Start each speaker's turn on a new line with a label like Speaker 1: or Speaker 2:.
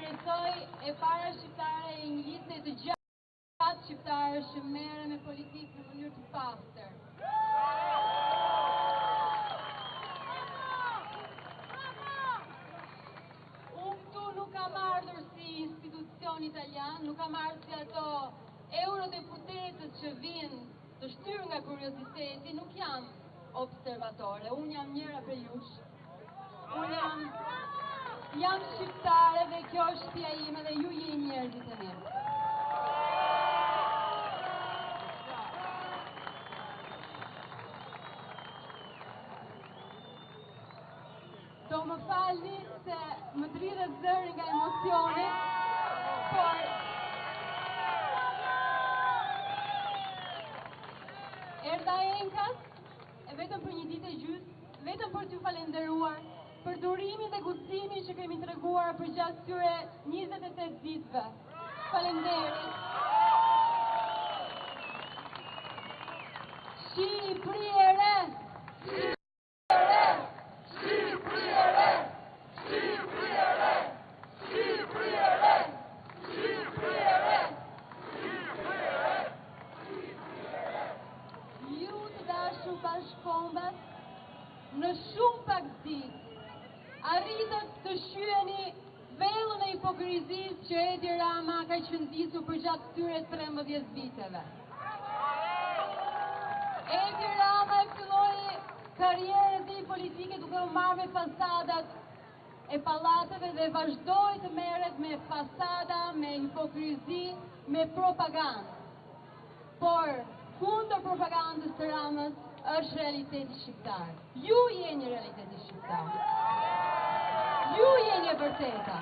Speaker 1: kryesoj e para shqiptare e një liste të gjatë shqiptarësh që merren me politikë në mënyrë të pastër. Unë këtu nuk kam ardhur si institucion italian, nuk kam ardhur si ato eurodeputetët që vijnë të shtyrë nga kurioziteti, nuk jam observatore, unë jam njëra prej jush. Unë jam jam shqiptare dhe kjo është shtëpia ime dhe ju jeni njerëzit e mi. Do më falni se më dridhet zëri nga emocioni, por erdha enkas e vetëm për një ditë e gjysmë, vetëm për t'ju falenderuar për durimin dhe guximin që kemi treguar përgjatë këtyre 28 ditëve. Faleminderit. Shqipëri e re! Shqipëri e re! Shqipëri e re! Shqipëri e re! Shqipëri e re! Shqipëri e re! Ju të dashur bashkëkombas, në shumë pak ditë, arritët të shqyeni vellon e hipokrizisë që Edi Rama ka qëndisur përgjatë këtyre 13 viteve. Edi Rama e filloi karrierën e tij politike duke u marrë me fasadat e pallateve dhe vazhdoi të merret me fasada, me hipokrizi, me propagandë. Por, kundër propagandës të Ramës është realiteti shqiptar. Ju jeni realiteti shqiptar. Ju jeni e vërteta.